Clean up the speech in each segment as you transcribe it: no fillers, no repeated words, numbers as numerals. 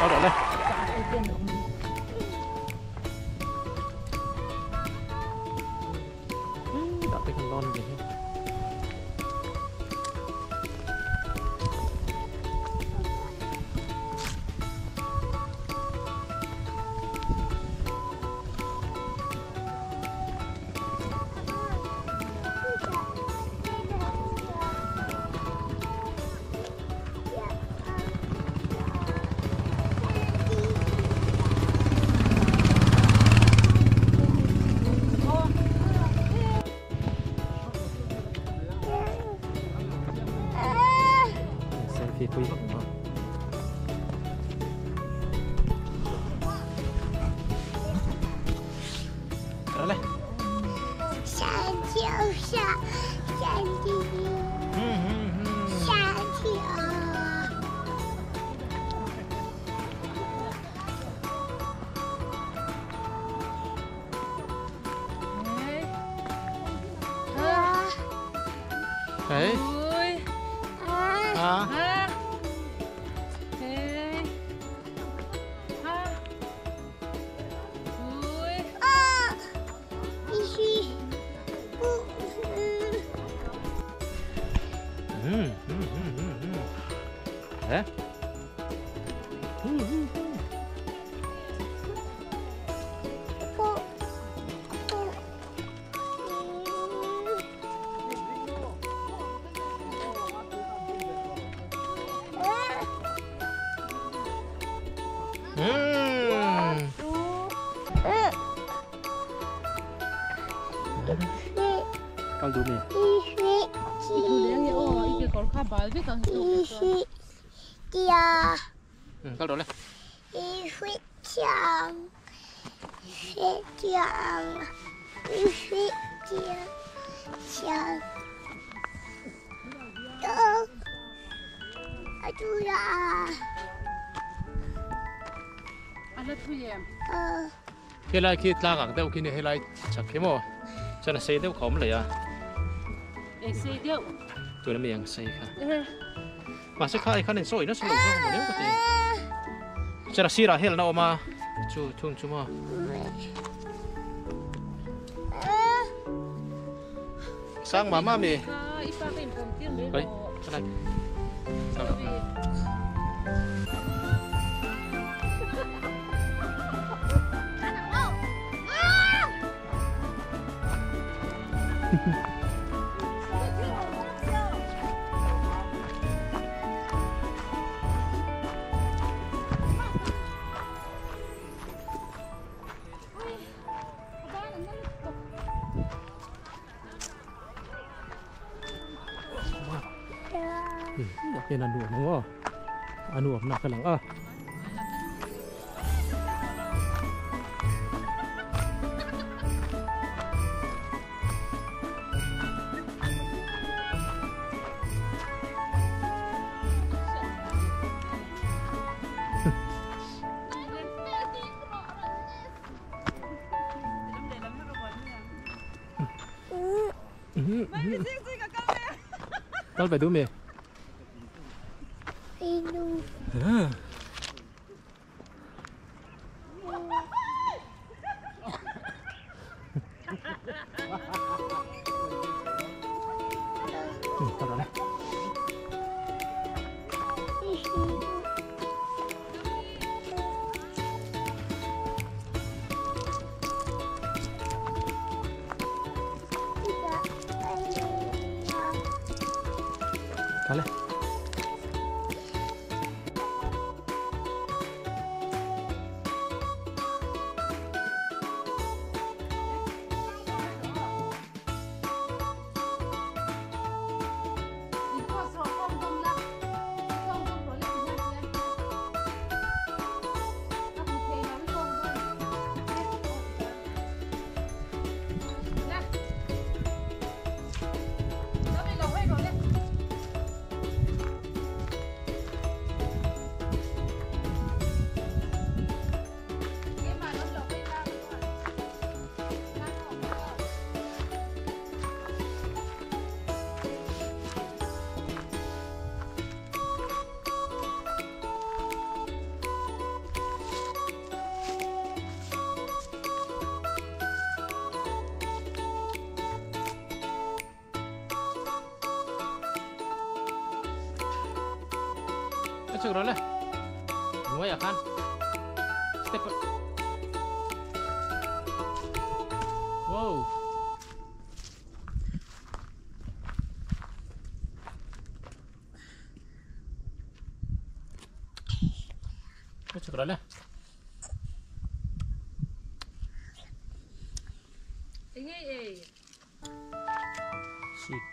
Kal rawh le. Dah te khan lawn ve hi. Selfie pui vak maw. Kal le. Hey. Ha. Eh? Kal duh mi? Kal rawh le. Helai khi tlang ang deuh khi ni helai chak khi maw chuan a sei deuh kha awm leh a. Eng sei deuh? Tuna mi ang sei kha. Mahse kha ai khan in sawi nasa lo zawk maw deuh ka ti. Chuan a sirah helna awm a chu thung chu maw. Sang mama mi. Oi, khalai. Hian a nuam ang aw a nuam nak a lang a. Kal ve duh mi? Kal e. Chhuk rawh le. Hnuaiah khan step a Wow. Chhuk rawh le. Enge ei? Sweet.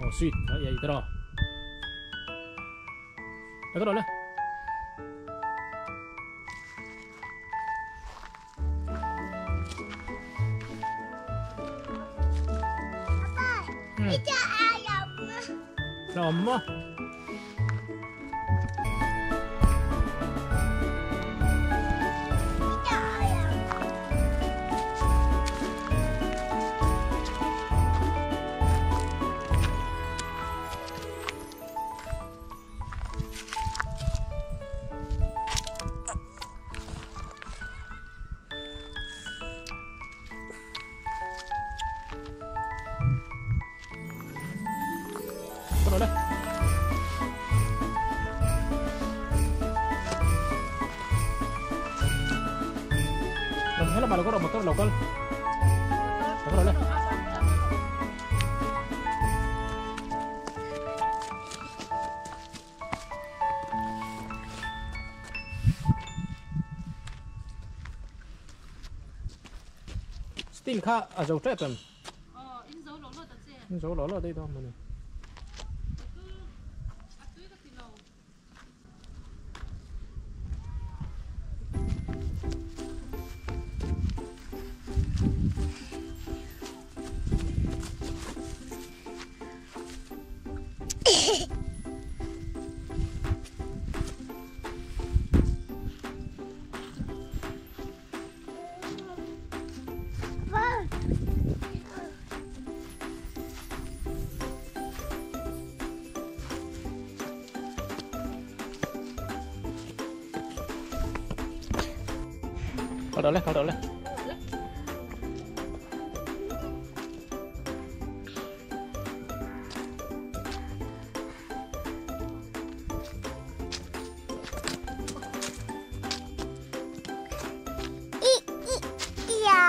Oh, sweet. Ai taro. Taro le. Papa, Lama. Motor local. Steam kha a zo trep em. Ờ, in dấu lỗ lỗ ta che. In dấu lỗ lỗ đây đó mà này. Kalau boleh, kalau boleh. Iya.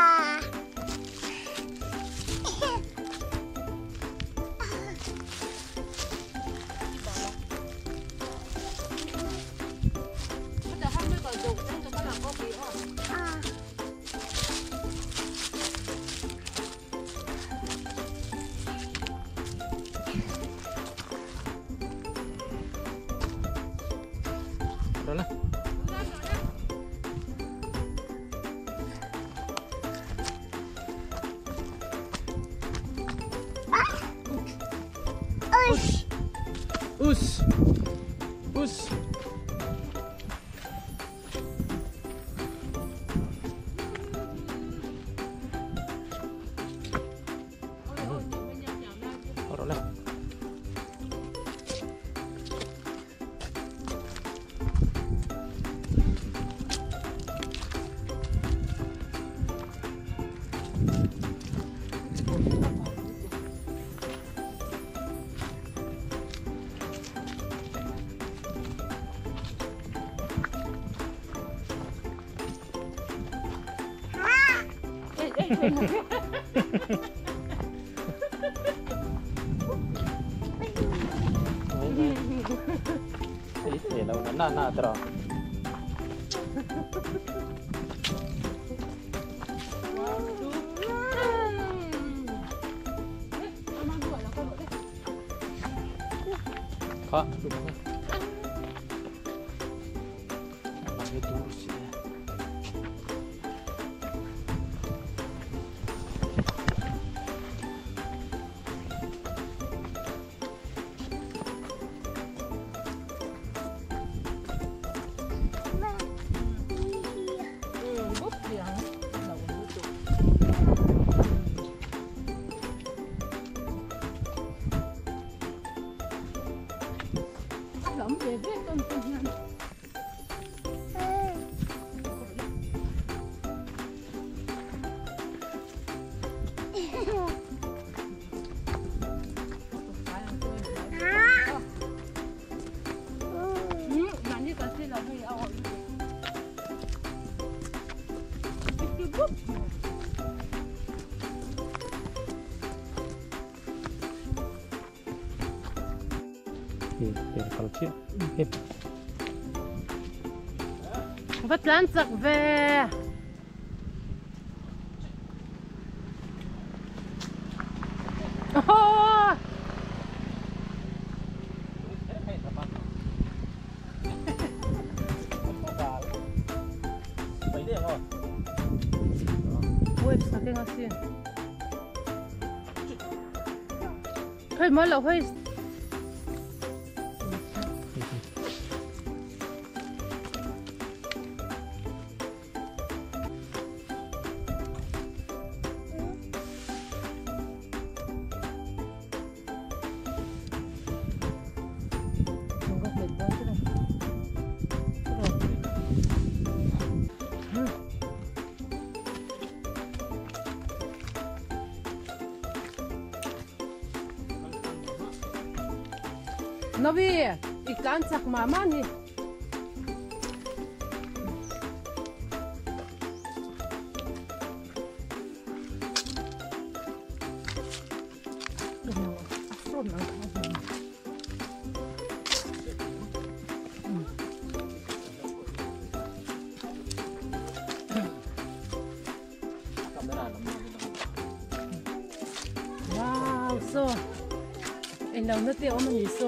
Us. Us. Na na tra. Khó. Wat lan chak ve. Oh! Hơi mới là hơi Nabi, iklan chak mama ni. Wow, so, anh đâu nó tiêu mà nhỉ so.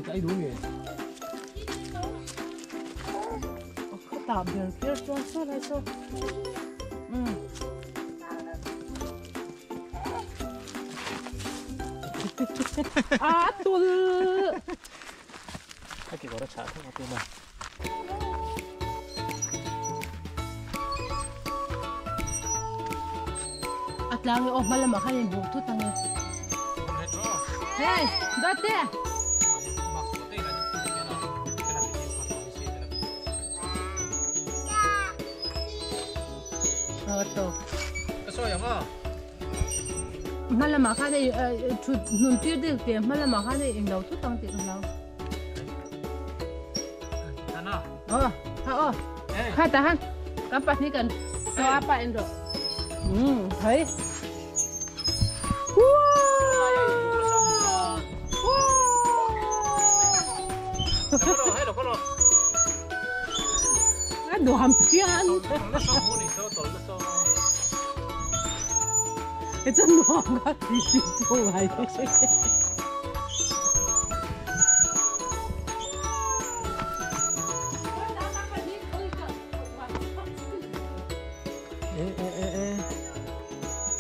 Cái đúng nhỉ? Tạm biệt kia cho số này số. À tôi. Cái kiểu đó chả thế mà tôi mà. Atlang oh malam makan yang buk tu tangnya. Hey, date. Malam makan ni, tu nuntir dek te, malam makan ni engau tu tang te engau. Oh, ha oh, ha tahan, kampat ni kan, so apa endo? Hai. Wow, wow. Aduh, hampian. 你真忙啊！几时做嚟？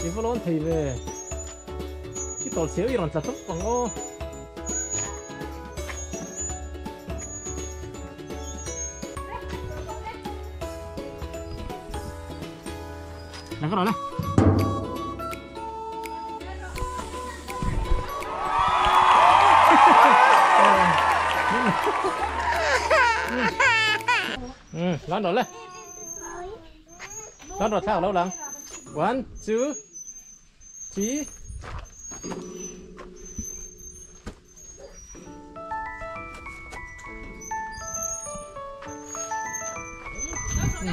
你不乱提呗？你到时候有人集中讲哦。来个来来。 Lăn rồi lên. Lăn rồi sao đâu lăng. 1 2 3.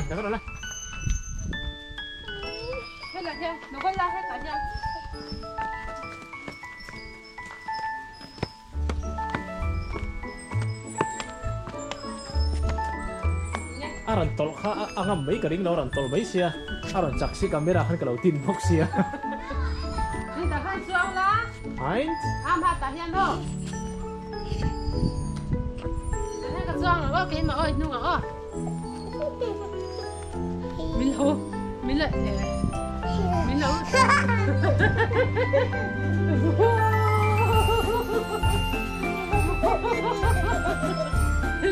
Đừng có lên. Hết là chưa? Nó có la hết cả chưa? Aran tol kha angam mai ka ring lo ran tol mai sia aran chak si camera khan ka lo tin bok sia ni ta khan chuang la eins am ha ta hian ho ta hian ka chuang lo ke ma oi nung a o min ho min la min lo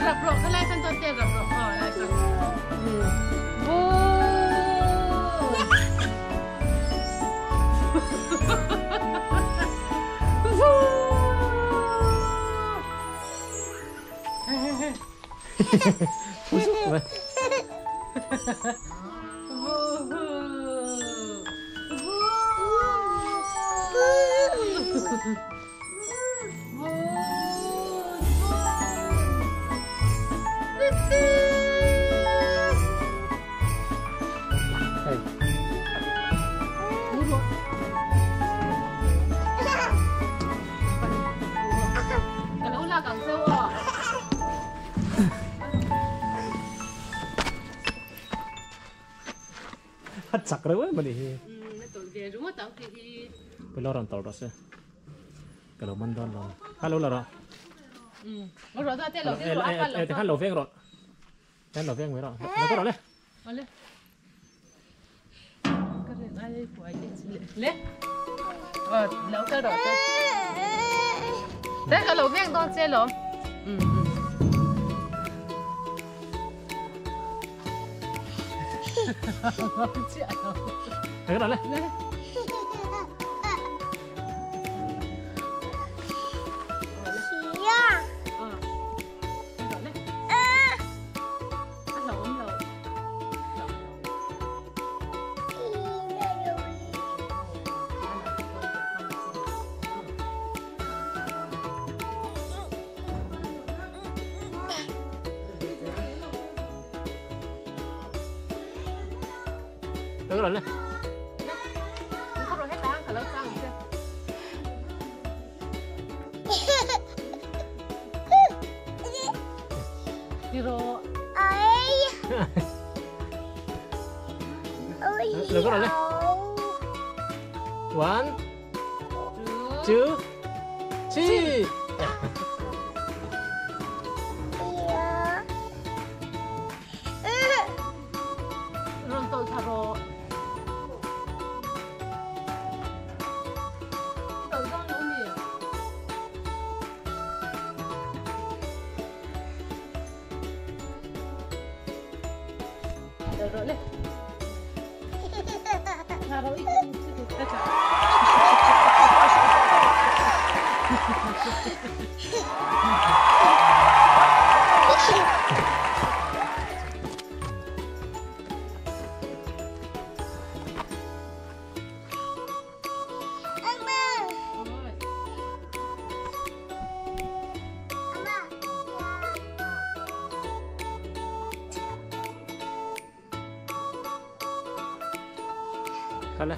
rap ro ka lai san ton te rap ro oh lai san Hei. Ka lo lak ang cheu aw. A chak reuh em a nih hi. Umm a tawlh ve ringawt ang tih hi. Ka lo rawn tawlh rawh se. Ka lo man dawn lo. Kha lo la rawh. Umm rawh dah te lo ding rawh a kal lo kha. Khan lo veng rawh. Khan lo veng mai rawh. Lo ka rawh le. Awle. Ka rin ai ai puai te chu le. Le. Aw lo ka rawh te. Te ka lo veng dawn che lo. Umm umm. Ka rawh le. Le. Ka rawh le. Lo ka rawh le. One, two, three. Rawn tawlh thla rawh. I tawlh dawn lo mi? Tawlh rawh le. Thla rawh i kut ka tla. Kha le.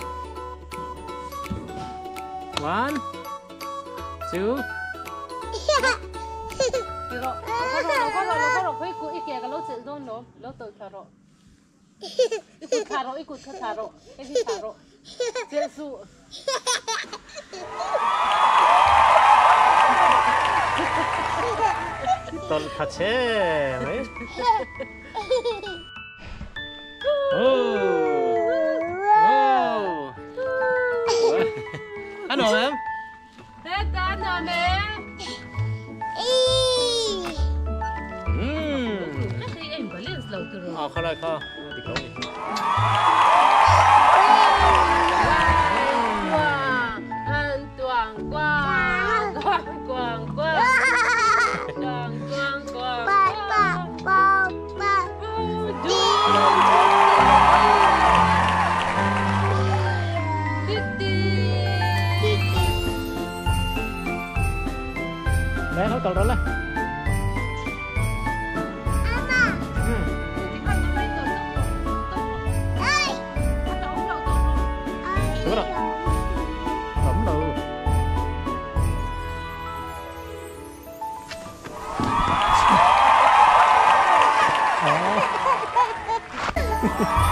One, two. Ti rawh, lo ka rawh, lo ka rawh, lo ka rawh, khawi kut i ke ka lo chelh dawn lo, lo tawlh thla rawh. I kut thla rawh, i kut kha thla rawh, hei hi thla rawh. Chelh suh. Tawlh thla che mai. Oh. Oh. A nuam em? Heta a nuam em? Hei a in balance lo tur aw. Kha lai kha dik lo ni. An tuang kuang kuang kuang kuang kuang kuang kuang. Đấy, nó tàu đó lên. Đúng rồi. Ấm đâu. Đó.